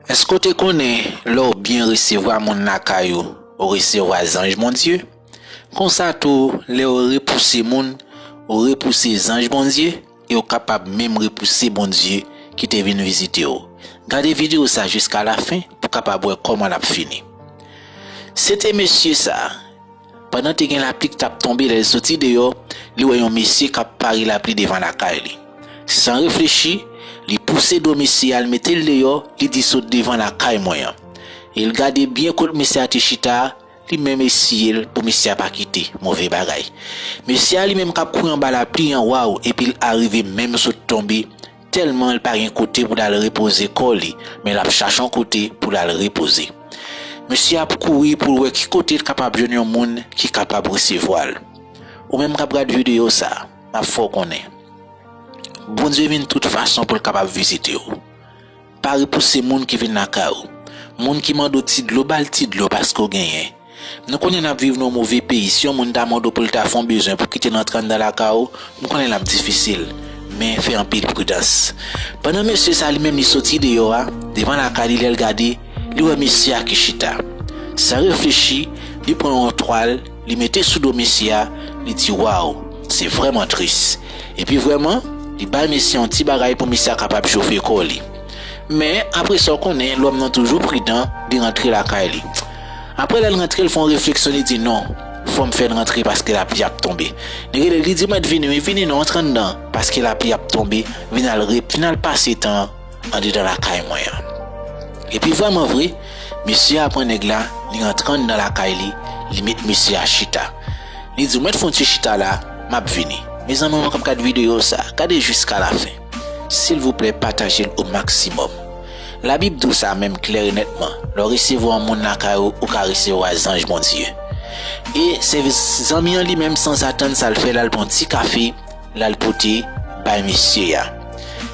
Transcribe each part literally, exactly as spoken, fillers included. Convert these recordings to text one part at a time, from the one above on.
Èske w te konnen lè w byen resevwa moun lakay ou, ou resevwa zanj Bondye? Konsa tou, lè w repouse moun, ou repouse zanj Bondye, e w kapab menm repouse Bondye ki te vin vizite w. Gade videyo sa jiska lafen pou w kapab wè kòman l ap fini. Se te mesye sa, pandan te gen lapli k t ap tonbe, lè l soti deyò, li wè yon mesye k ap pare lapli devan lakay li. San reflechi, li pouse do mesye a, l mete l deyò, li di, "Sot devan lakay mwen an." E l gade byen kot mesye a te chita a, li menm esiye l pou mesye a pa kite. Move bagay. Mesye a li menm k ap kouri anba lapli an, waw, epi l arive menm sot tonbe, tèlman l pa gen kote pou l al repoze kò li, men l ap chache yon kote pou l al repoze. Mesye ap kouri pou l wè ki kote l kapab jwenn yon moun ki kapab resevwa l. Ou menm k ap gad videyo sa, m ap fè w konnen, Bondye vin tout fason pou l kapab vizite w. Pa repouse moun ki vin lakay ou. Moun ki mande w ti dlo, ba l ti dlo paske w genyen. Nou konnen n ap viv nan yon move peyi. Si yon moun ta mande w pou l ta fè yon bezwen pou kite l antre anndan lakay ou, m konnen l ap difisil. Men fè anpil pridans. Pandan mesye sa li menm li soti deyò a, devan lakay li, lè l gade, li wè mesye a ki chita. San reflechi, li pran yon twal, li mete sou do mesye a, li di, "Waw, se vrèman tris." Epi vrèman, li bay mesye yon ti bagay pou mesye a kapab chofe kò li. Men, apre sa, w konnen, lòm nan toujou pridan, li rantre lakay li. Apre lè l rantre, l fè yon refleksyon, li di, "Non, fò m fè l rantre paske lapli ap tonbe." Li rele l, li di, "Mèt, vini, wi, vini non, antre anndan, paske lapli ap tonbe, vin al re-, vin al pase tan an andedan lakay mwen an." Epi vrèman vre, mesye a pran nèg la, li rantre anndan lakay li, li met mesye a chita. Li di, "Ou mèt fè yon ti chita la, m ap vini." Mezanmi, ou menm k ap gad videyo sa, gade jiska lafen. Silvouplè, pataje l o maksimòm. Labib di w sa menm klè e nètman, lè w resevwa yon moun lakay ou, ou ka resevwa zanj Bondye. E sèvis zanmi an li menm, sanzatann, sa l fè, l al pran yon ti kafe, l al pote bay mesye a.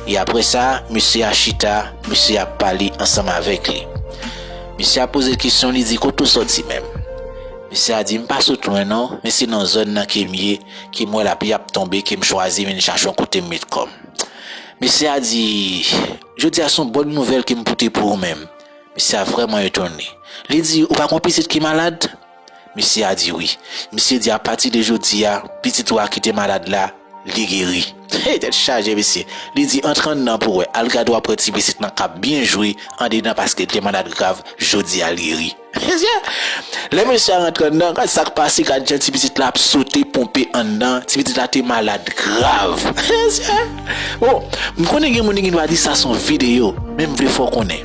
E apre sa, mesye a chita, mesye a ap pale ansanm avèk li. Mesye a poze l kesyon, li di, "Kote w sòti menm?" Mesye a di, "M pa sot lwen non, men se nan zòn nan ke m ye, ke m wè lapli ap tonbe, ke m chwazi vin chache yon kote m met kò m." Mesye a di, "Jodi a se yon bòn nouvèl ke m pote pou ou menm." Mesye a vrèman etone. Li di, "Ou pa gen yon pitit ki malad?" Mesye a di, "Wi." Mesye di, "Apati de jodi a, pitit ou a ki te malad la, li geri." Hey, tèt chaje, mesye. Li di, "Antre anndan pou w wè. Al gade w ap wè ti pitit lan k ap byen jwe andedan paske l te malad grav, jodi a l geri." Mesye, lè mesye a rantre anndan, gad sa k pase, gad jan ti pitit la ap sote, ponpe anndan. Ti pitit la te malad grav. Mesye, bon, m konnen gen moun ki gendwa di sa se yon videyo, men m vle fè w konnen,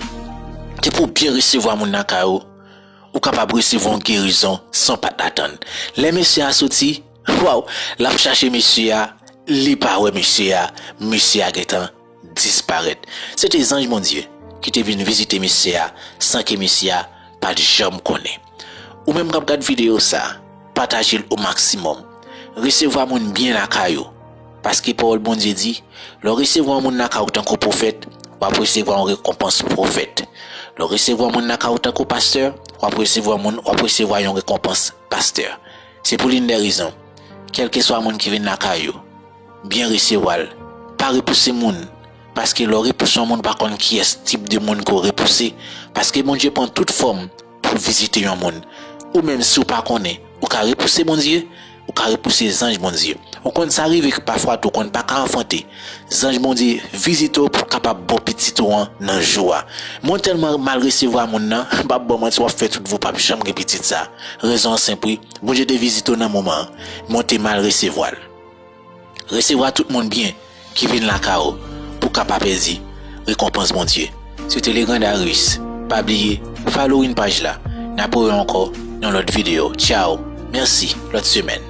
depi w byen resevwa moun lakay ou, ou kapab resevwa yon gerizon san w pa t atann. Lè mesye a soti, waw, l ap chache mesye a, li pa wè mesye a, mesye a gentan disparèt. Se te zanj Bondye ki te vin vizite mesye a san ke mesye a pa t janm konnen. Ou menm k ap gad videyo sa, pataje l o maksimòm. Resevwa moun byen lakay ou. Paske pawòl Bondye di, lè w resevwa yon moun lakay ou tankou pwofèt, w ap resevwa yon rekonpans pwofèt. Lè w resevwa yon moun lakay ou tankou pastè, w ap resevwa moun, w ap resevwa yon rekonpans pastè. Se pou l'une des raisons, kèlkeswa moun ki vin lakay ou, byen resevwa l. Pa repouse moun, paske lè w repouse yon moun, ou pa konn kiyès tip de moun ke w repouse, paske Bondye pran tout fòm pou l vizite yon moun. Ou menm, si w pa konnen, ou ka repouse Bondye, ou ka repouse zanj Bondye. Ou konn sa rive pafwa tou, ou konn pa ka anfante. Zanj Bondye vizite w pou l kapab ba w pitit ou an nan jou a. Men w tèlman mal resevwa moun nan, m p ap ba w manti, w ap fè tout vi w p ap janm gen pitit sa. Rezon an senp wi, Bondye te vizite w nan moman an, men w te mal resevwa l. Resevwa tout moun byen ki vin lakay ou pou w ka pa pèdi rekonpans Bondye. Se te Legrand Darius. Pa bliye, following paj la. N ap wè ankò nan lòt videyo. Tchao. Mèsi. Lòt semèn.